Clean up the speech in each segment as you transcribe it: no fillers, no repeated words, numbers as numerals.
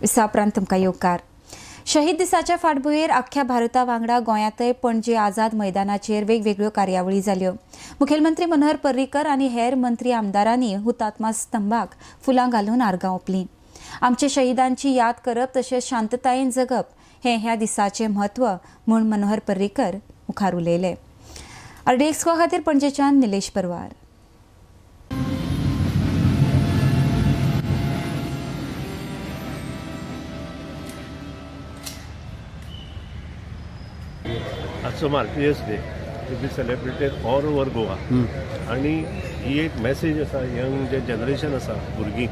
विसा उपरांत तुमकां येवकार. शहीद दिसाच्या फाटभुंयेर अख्ख्या भारता वांगडा गोंयांतय पणजे आझाद मैदानाचेर वेगवेगळ्यो कार्यावळी जाल्यो. मुखेलमंत्री मनोहर पर्रीकर आनी हेर मंत्री आमदारांनी हुतात्मा स्तंभाक फुलां घालून आर्गां ओंपलीं. आमच्या शहीदांची याद करप तशेंच शांततायेन जगप हें ह्या दिसाचें म्हत्व म्हूण मनोहर पर्रीकर मुखार उलयले. आरडीएक्स खातीर पणजेच्यान निलेश परवार. आजचो Martyrs Day to be celebrated all over Goa आनी ही एक मॅसेज आसा यंग जे जनरेशन आसा भुरगीं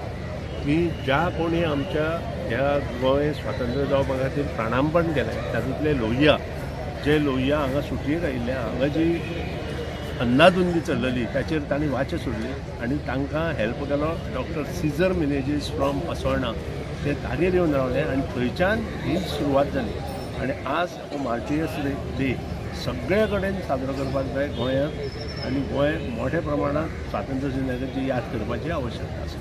की ज्या कोणी आमच्या ह्या गोंय स्वातंत्र्य जावपा खातीर प्राणांपण केलें तातूंतले लोहिया, जे लोहिया हांगा सुटयेक आयिल्ले, हांगा जी अंदाधुंदी चल्लली ताचेर तांणी वाचे सोडली आनी तांकां हेल्प केलो डॉक्टर सीजर मिनेजीस फ्रॉम असोळणा. ते तागेर येवन रावले आनी थंयच्यान ही सुरवात जाली आनी आज हो मार्टियर्स डे सगळे कडेन साजरो करपाक जाय गोंयांत आनी गोंय मोठ्या प्रमाणात स्वातंत्र्य दिनाची याद करपाची आवश्यकता आसा.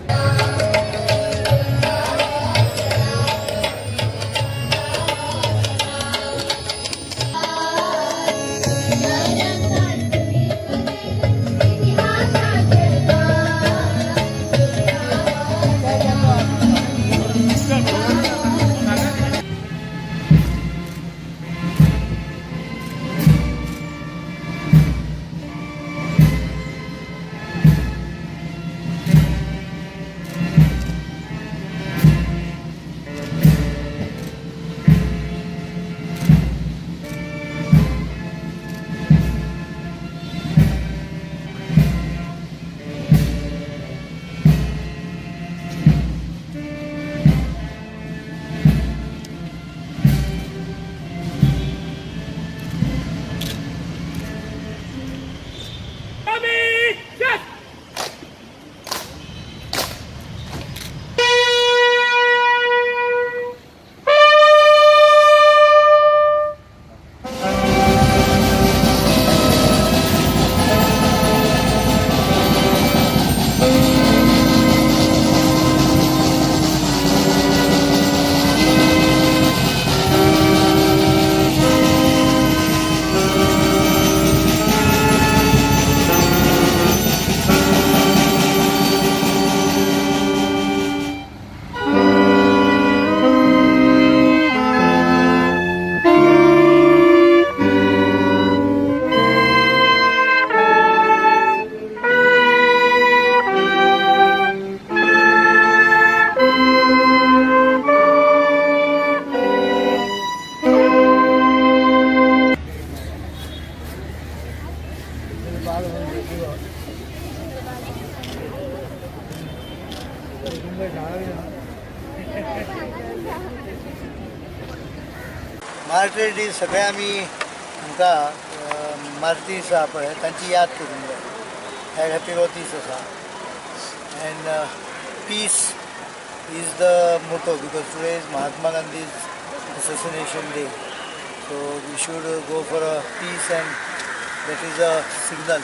मार्टीर डे सगळे आमी हांकां मार्टीर्स आसा पळय तांची याद करूंक जाय, ह्या खातीर हो दीस आसा. And peace is the motto because today is Mahatma Gandhi's assassination day, so we should go for a peace and that is a signal.